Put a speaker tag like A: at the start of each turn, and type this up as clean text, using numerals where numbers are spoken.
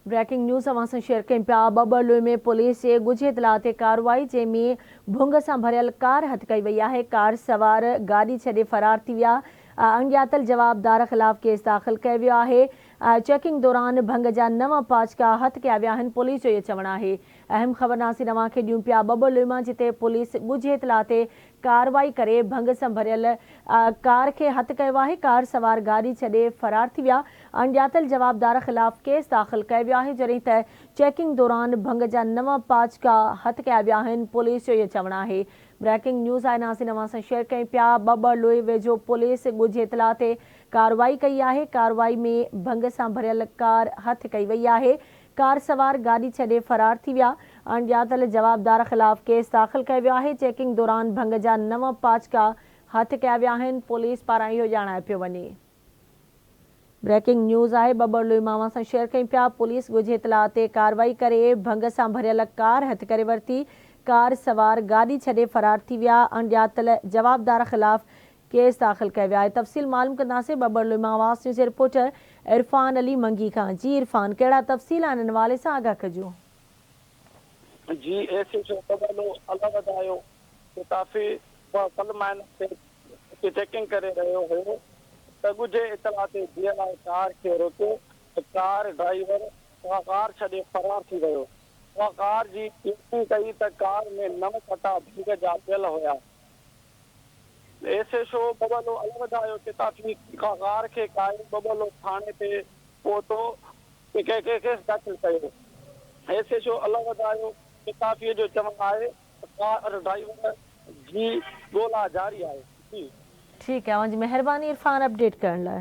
A: Breaking news اوهان سان share ڪيون پيا ٻٻرلوء ۾ پوليس جي ڳجهي اطلاع تي ڪارروائي جنهن ۾ ڀنگ سان ڀريل ڪار هٿ ڪئي وئي آهي ڪار سوار گاڏي ڇڏي فرار ٿي ويا اڻڄاتل جوابدار خلاف ڪيس داخل ڪيو ويو آهي چيڪنگ دوران ڀنگ جا نو پاچڪا هٿ ڪيا ويا آهن پوليس جو اهو چوڻ آهي اهم خبر ناظرين اوهان کي ڏيون پيا ٻٻرلوء مان جتي پوليس ڳجهي اطلاع تي ڪارروائي ڪري ڀنگ سان ڀريل ڪار کي هٿ ڪيو آهي، ڪار سوار گاڏي ڇڏي فرار ٿي ويا، اڻڄاتل جوابدار خلاف ڪيس داخل ڪيو ويو آهي، جڏهن ته چيڪنگ دوران ڀنگ جا نو پاچڪا هٿ ڪيا ويا آهن، پوليس جو اهو چوڻ آهي. بريڪنگ نيوز آهي ناظرين اوهان سان شيئر ڪيون پيا ٻٻرلوئي ويجهو پوليس ڳجهي اطلاع تي ڪارروائي ڪئي آهي، ڪارروائي ۾ ڀنگ سان ڀريل ڪار هٿ ڪئي وئي آهي، ڪار سوار گاڏي ڇڏي فرار ٿي ويا، اڻڄاتل جوابدار خلاف ڪيس داخل ڪيو ويو آهي، چيڪنگ دوران ڀنگ جا نو پاچڪا هٿ ڪيا ويا آهن، پوليس پاران اهو ڄاڻايو پيو وڃي. بريڪنگ نيوز آهي ٻٻرلوئي مان اوهان سان شيئر ڪيون پيا، پوليس ڳجهي اطلاع تي ڪارروائي ڪري ڀنگ سان ڀريل ڪار هٿ ڪري ورتي، ڪار سوار گاڏي ڇڏي فرار ٿي ويا، اڻڄاتل جوابدار خلاف ڪيس داخل ڪيو ويو آهي تفصيل معلوم ڪنداسين ٻٻرلوئي مان آواز نيوز جي رپورٽر عرفان علي منگي کان جي عرفان ڪهڙا تفصيل آهن ان حوالي سان آگاهه ڪجو.
B: جي ايس ايڇ او ٻٻرلو الله وڌايو پتافي ڪل مائنر تي چيڪنگ ڪري رهيو هيو ته ڳجهي اطلاع تي جي ايل I ڪار کي روڪيو ته ڪار ڊرائيور ڪار ڇڏي فرار ٿي ويو ڪار جي چيڪنگ ڪئي ته ڪار ۾ نو ڪٽا ڀنگ جا پيل هيا. ايس ايڇ او ٻٻلو الوڌايو پتافي ڪار کي ڪاهي ٻٻلو ٿاڻي تي پهتو ڪيس داخل ڪيو. ايس ايڇ او الوڌايو پتافي جو چوڻ آهي ته ڪار ڊرائيور جي ڳولا جاري آهي. جي.
A: ٺيڪ آهي اوهان جي مهرباني عرفان اپڊيٽ ڪرڻ لاء.